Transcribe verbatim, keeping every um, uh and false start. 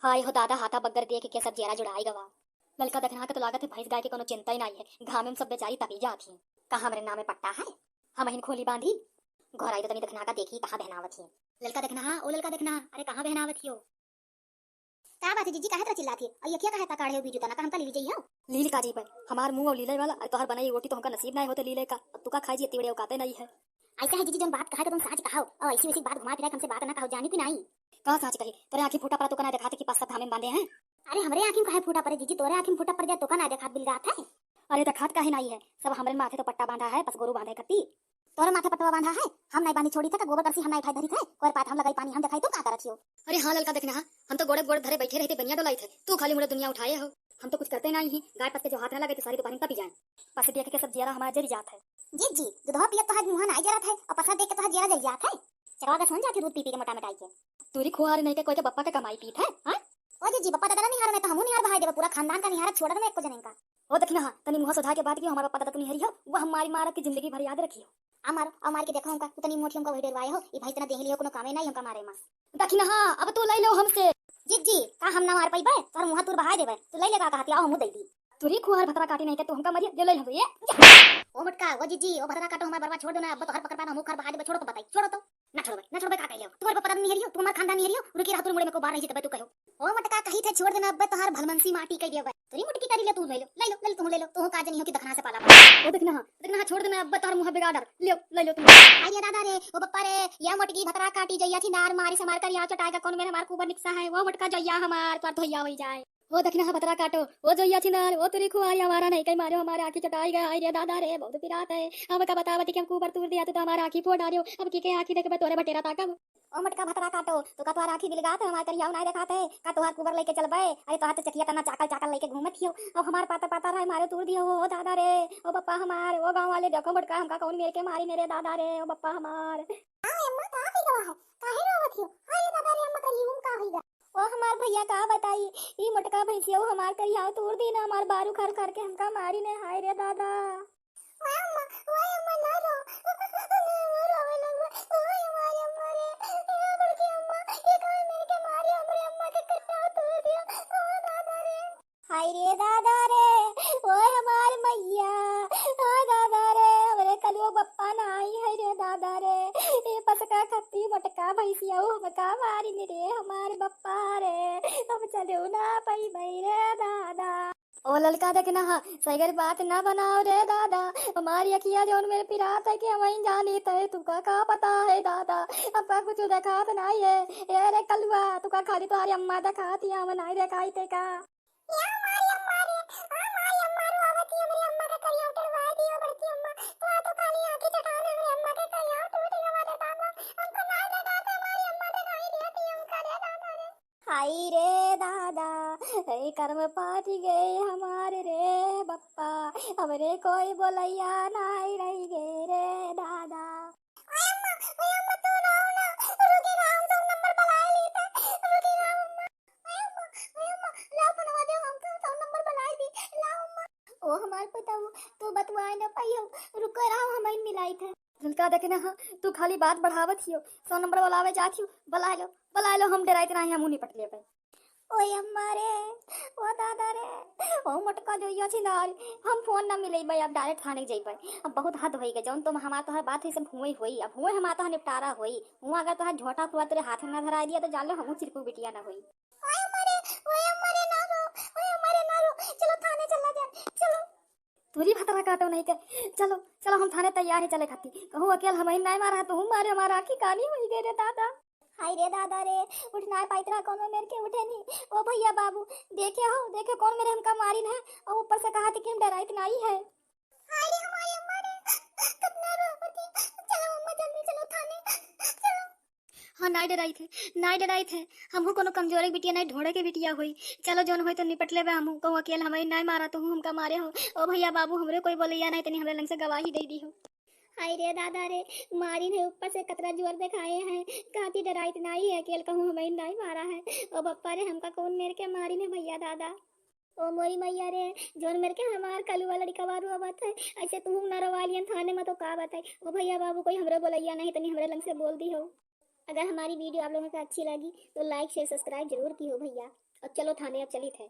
हाय हो दादा, हाथा बग्गर देख के सब जियरा जुड़ाई गवा। ललका दखिनहा के तो लागत है भैंस गाय के कोनो चिंता ही नाई है, घामे में सब बेचारी तपी जात ही। का हमरे नामे पट्टा है? हमहिन खोली बांधी। घर आई तो तनी दखिनहा का देखी कहाँ बहनावत ही। ललका दखिनहा, ओ ललका दखिनहा, अरे कहाँ बहनावत ही हो? का बात है जीजी, काहे तरह चिल्लात ही? और ये क्या कहे ता काढ़े हो बीजू तना, का हमका लीली जइहो? लील का जइबे, हमार मुंह और लीले वाला, और तोहर बनाई रोटी तो हमका नसीब नाई होते लीले का। अब तू का खाई जी, इतनी बड़ी औकाते नाई है। ऐसा है जीजी, जौन बात कहा के तुम साँच कहाओ, और ऐसी वैसी बात घुमा फिरा के हमसे बात ना कहो, जानी कि नाई? का साँच कही? तोरे आँखी फूटा पड़ा तो का ना देखात कि पाँच सात धामे में बांधे हैं? अरे हमरे आँखी में काहे फूटा पड़े जीजी, तोरे आँखी में फूटा पड़ जाए तो का ना देखात बिलगात है? अरे देखात काहे नाई है, सब हमरे माथे तो पट्टा बांधा है, बस गोरू बांधे कती। तोरे माथे पट्टवा बांधा है, हम नाई बांधी छोड़ी थे का, गोबर करसी हम नाई उठाई धरी थे, कोर पात हम लगाई पानी हम देखाई, तू का करत हियो? अरे हाँ ललका दखिनहा, हम तो गोड़े गोड़ धरे बैठे रही थे, बनिया डोलाई थे, तू खाली मुड़े दुनिया उठाए हो। हम तो कुछ करते नाई ही, गाय पस के जो हाथ ना लगे तो सारी दोपहर में तपी जाए। पस देख के सब जियरा हमारा जरी जात है। जीजी, दूधवा पियत तोहार मुँह नाई जरत है, और पसरा देख के तोहार जियरा जरी जात है। चकवा के सुन जाती दूध पी पी के मोटा मिटाई के। तोरी खुआर नहीं के कोई के बप्पा के कमाई पीत है, हाँ? ओ जीजी, बप्पा दादा ना निहारो, नहीं तो हमहू निहार बहाई देबे, पूरा खानदान का निहारा छोड़ देबे एको जने का। ओ दखिनहा, तनी मुँह सुधार के बात कियो, हमार बप्पा दादा तू निहरी हो, वो हमारी मारब की जिंदगी भर याद रखियो। आ मारो, आ मार के देखो हमका, तू तनी मोटी हमका वही डेरवाए हो, ई भाई तना देह लियो कोनो कामे नाई हमका मारे मा। दखिनहा, अब तू लई लो हमसे। जीजी, का हम ना मार पइबे? तोहर मुँह तूर बहाई देबे। तू लई ले का कहती, आओ हमहू दई दी। तोरी खुआर भतरा काटी नहीं के तू हमका मरिया, ले लई हम ये। ओ मोटका, ओ जीजी, ओ भतरा काटो हमार बरवा छोड़ दो ना, अब तोहर पकड़ पाना हमहू खर बहाई देबे, छोड़ो तो बताई, छोड़ो तो। ना छोड़बे, ना छोड़बे का कहियो? तू हमार बप्पा दादा निहरी हो, तू हमार खानदान निहरी हो, रुकी रहा तोर मुड़े में को बार रही जतबे तू कहो। ओ मोटका कही थे छोड़ देना, अब तोहार भलमनसी माटी कह दिया। तोरी मुटकी करी ले तू ले लो, ले लो, ले लो, तू ले लो, तू का जनी हो कि दखिनहा से पाला पड़ा। ओ दखिनहा, दखिनहा छोड़ देना, अब तोहार मुँह बिगाड़ डार, ले लो, ले लो तुम। हाय रे दादा रे, ओ बप्पा रे, या मोटकी भतरा काटी जइया छिनार मारी से हमार करिया चटाएगा, कौन मेरे हमार कुबर निकसा है, वो मोटका जइया हमार, तोर धोइया होई जाए। ओ दखिनहा भतरा काटो, ओ जइया छिनार, ओ तोरी खुआरी हमारा नहीं कहीं मारो, हमारे आँखी चटाई गया, हाय रे दादा रे, बहुत पिरात है। अब का बतावत कि हम कुबर तूर दिया, तू तो हमारा आँखी फोड़ डारियो, अब की के आँखी देखबे तोरे बटेरा ताकब। ओ मोटका भतरा काटो, तो का तोहार आँखी बिलगात है, हमार करियाऊ नाय देखात है? का तोहार कुबर लेके चलबे? अरे तोहार तो चकिया तना चाकल चाकल लेके घूमत हियो। अब हमार पाता पाता राय मारे तूर दियो हो दादा रे। ओ बप्पा हमार, ओ गाँव वाले देखो मोटका हमका कौन मेर के मारी ने रे दादा रे, ओ बप्पा हमार। हाँ अम्मा, का होई गवा है? काहे रोवत हियो? हाय रे दादा रे अम्मा, करियाऊ का होई गा? ओ हमार भैया का बताई, ई मोटका भैंसिया हमार करियाऊ तूर दी ना, हमार बारू खर खर के हमका मारी ने, हाय रे दादा। ओए अम्मा, ओए अम्मा, ना रो। ना रो, रोवे लगबे। ओए हमारी अम्मा रे, ए बड़की अम्मा, ये कोई मिल के मारी हमरे अम्मा के करियाऊ तोड़ दिया। ओ दादा रे। हाय रे दादा रे, ओए हमार मैया, ओ दादा रे, हमरे कलुआ बप्पा ना आई, हाय रे दादा रे, ए पसका खत्ती मोटका भैंसिया हमका मारी ने रे, हमार बप्पा रे, हम चलो ना पइबे रे दादा। ओ ललका दखिनहा, सगर बात ना बनाओ रे दादा। हमारी अखिया जौन मेरे पिरात है कि हम वहीं जानी तय, तुका का पता है दादा। हमका कुछ देखात नाई है। ए रे कलुआ, तुका खाली तुम्हारी अम्मा देखाती है, हम नाई देखाई ते का। या हमारी अम्मा रे, हमारी अम्मा रो आवती, हमरी अम्मा का करिया उतरवा दियो बड़की अम्मा। तो आ तो खाली आंखें चटान हमरी अम्मा के करिया टूट गवा रे दादा। हमको नाई देखात, हमारी अम्मा देखाई दिया थी हमका रे दादा रे। हाय रे दादा, ए कर्म पाटी गए हमारे रे बप्पा, हमरे कोई बोलैया नाई रही गए रे दादा। ओए अम्मा, ओए अम्मा, तू रो ना, रुकी ना, हम सब नंबर बुलाए ली थे, रुकी ना अम्मा। ओए अम्मा, ओए अम्मा, लाओ फोनवा दे, हम सब नंबर बुलाए दी, लाओ अम्मा। ओ हमार पताऊ, तू बतवाए ना पाई हो, रुको रहो, हम इन मिलाई थे। ललका दखिनहा, तू खाली बात बढ़ावत हियो, सौ नंबर बुलावे जात हियो, बुलाए लो, बुलाए लो, हम डेराइत नाहीं, हमहू निपट लेबे। ओए अम्मा रे, ओ दादा रे, ओ मोटका जइया छिनार, हम फोन ना मिलेबे, अब direct थाने जइबे। अब बहुत हद होई गए, जौन तुम हमार तोहार बात हुई सब हुए होई, अब हुए हमार तोहार निपटारा होई। हुआ अगर तोहार झोटा फुआ तेरे हाथ में ना धराई दिया तो जान लो हमहू चिरकू बिटिया ना होई। ओए अम्मा रे, ओए अम्मा रे, ना रो, ओए अम्मा रे, ना रो, चलो थाने चला जाए, चलो। तोरी भतरा काटो नहीं के। चलो, चलो, हम थाने तैयार है चले खाती। कहूँ अकेल हमहिन नाय मारा है, तोहू मारे हमारा आँखी कानी होई गए रे दादा। हाय रे दादा रे, उठ नाय पाइत रहा कौनो मेर के उठे नहीं। ओ भैया बाबू, देखे हो, देखे कौन मेरे हमका मारिन है, और ऊपर से कहा थी कि हम डेराइत नाई है। हाय रे हमारी अम्मा रे, कितना रोवत है। चलो अम्मा, जल्दी चलो थाने, चलो। हाँ, नाय डेराइत है, नाय डेराइत है। हमहू कोनो कमजोरे के बिटिया नाय, ढोड़े के बिटिया होई। चलो, जौन होई तो निपट लेबे हमहू। कहूँ अकेल हमहिन नाय मारा, तोहू हमका मारे हो। ओ भैया बाबू, हमरे कोई बोलैया नाय, तनी हमरे लंग से गवाही दे दी हो। हाय रे दादा रे, मारिन है ऊपर से कतरा जोर देखाए हैं। कहती डेराइत नाई है, अकेल कहूँ हमहिन नाय मारा है। ओ बप्पा रे, हमका कौन मेर के मारिन है भैया दादा। ओ मोरी मैया रे, जौन मेर के हमार कलुआ लड़िकवा रोवत है, ऐसे तू ना रोवा लियन थाने में तो का बताई। ओ भैया बाबू, कोई हमरे बोलैया नहीं, तनी हमरे लंग से बोल दी हो। अगर हमारी video आप लोगों का अच्छी लगी तो like, share, subscribe जरूर किहो भइया। और चलो थाने अब चलित है।